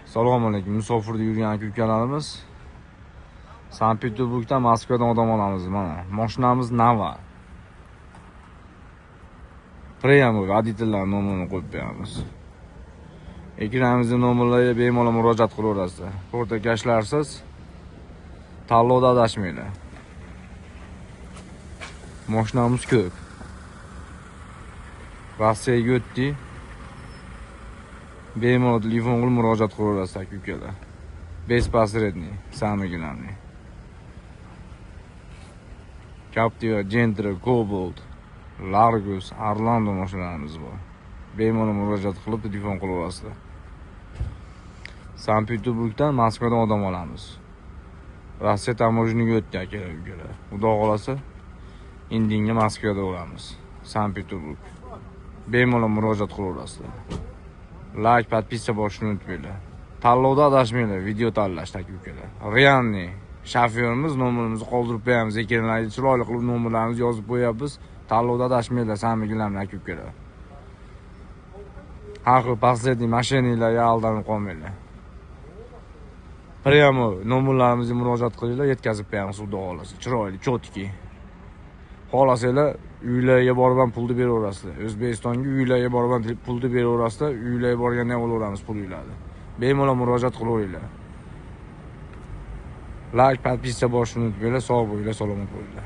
Assalomu alaykum. Musofirda yurgan aka ukalarimiz. Sankt-Peterburgdan, Moskvadan odam olamiz mana. Mashinamiz Nava. Priyam водитель lar nomerini qo'yib beramiz. Ekranimizning nomerlariga bemalol murojaat qilaverasizlar. Portakashlarsiz tanlovda adashmanglar. Mashinamiz ko'p. Rossiyaga o'tdik. Bemalol telefon qilib murojaat qilaverasiz aka ukalar. Без посредник, самый главный. Captiva, Gentra, Cobalt, Largus, Orlando mashinalarimiz bor. Bemalol murojaat qilib telefon qilaverasizlar. Sankt-Peterburgdan, Moskvadan odam olamiz. Rossiya таможня ga o'tdi akalar, ukalar. Xudo xolasa, indinga Moskvada bo'lamiz. Sankt-Peterburg. Bemalol murojaat qilaverasizlar. Лайк, подписка bosishni unutmanglar. Tanlovda adashmanglar, video tanlashda aka ukalar. Реальный shofyorimiz, nomerimizni qoldirib qo'yamiz. Ekranlarga chiroyli qilib nomerlarimizni yozib qo'yapmiz. Tanlovda adashmanglar, самый главный, aka ukalar. Har xil последний мошенник larga aldanib qolmanglar. Прямо nomerlarimizga murojaat qilinglar, yetkazib qo'yamiz, xudo xolasa. Chiroyli, чёткий. Xohlasanglar, uylarga borib ham pulni beraverasizlar. O'zbekistonga uylarga borib ham pulni beraverasizlar. Uylarga borganda ham olaveramiz pul uylarni. Bemalol murojaat qilaveringlar. Лайк, подписка bosishni unutmanglar. Sog' bo'linglar, salomat bo'linglar.